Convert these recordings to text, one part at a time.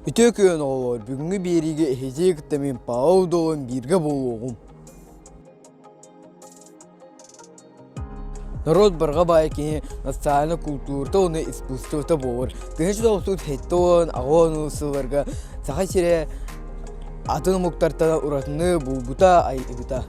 Үтүө күөн оҕолоор, бүгүҥҥү биэриигэ эһиги кытта мин Павел Долун бииргэ буолуоҕум. Норуот барҕа баай киһи национальнай култуурата уонна искусствота буолар. Тыһыынча тоҕус сэттэ уон аҕыс уон сылларга Саха сирэ атын омуктартан уратыны булбута, айбыта.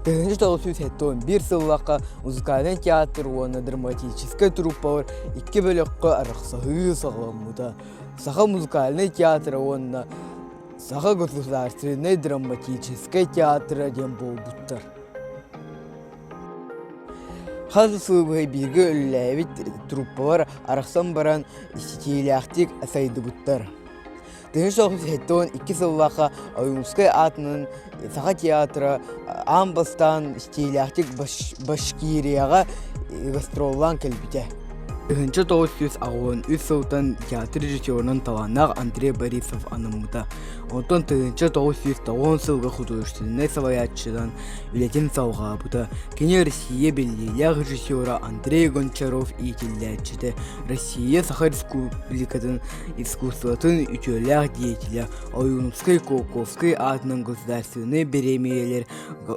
1971 сыллаахха музыкальнай театр уонна драматическай труппалар икки бөлөххө арахсаһыы саҕаламмыта. Саха музыкальнай театра уонна Саха государственнай драматическай театра диэн буолбуттар. Хас да сыл быһа бииргэ үлэлээбит труппалар арахсан баран ситиилээхтик сайдыбыттар. 1972 сыллаахха Ойуунускай аатынан Саха театра аан бастаан стилээхтик Башкирияҕа гастроллаан кэлбитэ. 1983 сылтан театр режиссерунан талааннаах Андрей Борисов анаммыта. Онтон 1990 сылга художественнай салайааччынан үлэтин салҕаабыта. Кини Россия биллиилээх режиссера Андрей Гончаров иитиллээччитэ, Россия Саха Республикатын искусствотын үтүөлээх деятелэ, Ойуунускай Кулаковскай аатынан государственнай бириэмийэлэр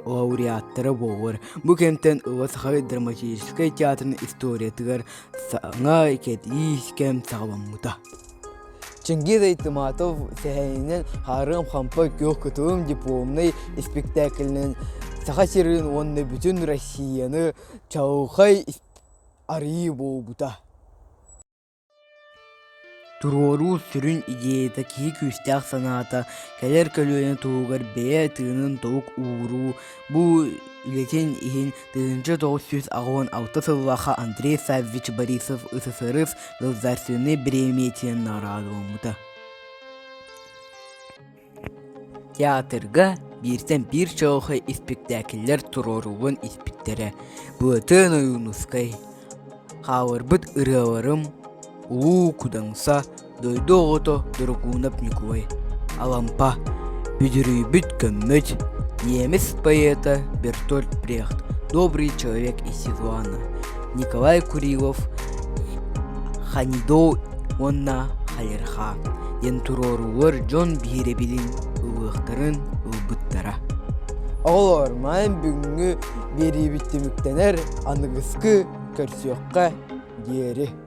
лауреаттара буолар. Бу кэмтэн ыла Саха драматическай театрын историятыгар саҥа кэтии кэм саҕаламмыта. Чингиз Айтматов сэһэнинэн «Хаарыам хампа күөх кытылым» дипломнай испиктээкилинэн Саха сирин уонна бүтүн Россияны чаҕылхай арыйыы буолбута. Туруоруу сүрүн идеята киһи күүстээх санаата, кэлэр көлүөнэ туһугар бэйэ тыынын толук ууруу, бу үлэтин иһин 1986 сыллаахха Андрей Саввич Борисов СССР государственнай бириэмийэтинэн наҕараадаламмыта. Театрга бииртэн биир чаҕылхай испиктээкиллэр туруоруллан испиттэрэ: Былатыан Ойуунускай, Хаалларбыт ырыаларым, Улуу Кудаҥса, Дойду оҕото Дорогуунап Ньукулай, Алампа, Бүдүрүйбүт көммөт, Немец поэта Бертольд Брехт, Добрый человек из Силуана, Николай Курилов, Ханидо уонна Халерха диэн туруоруулар дьон биһирэбилин ылыахтарын ылбыттара. Оҕолоор, маайын бүгүҥҥү биэриибит түмүктэнэр, аныгыскы көрсүөххэ диэри.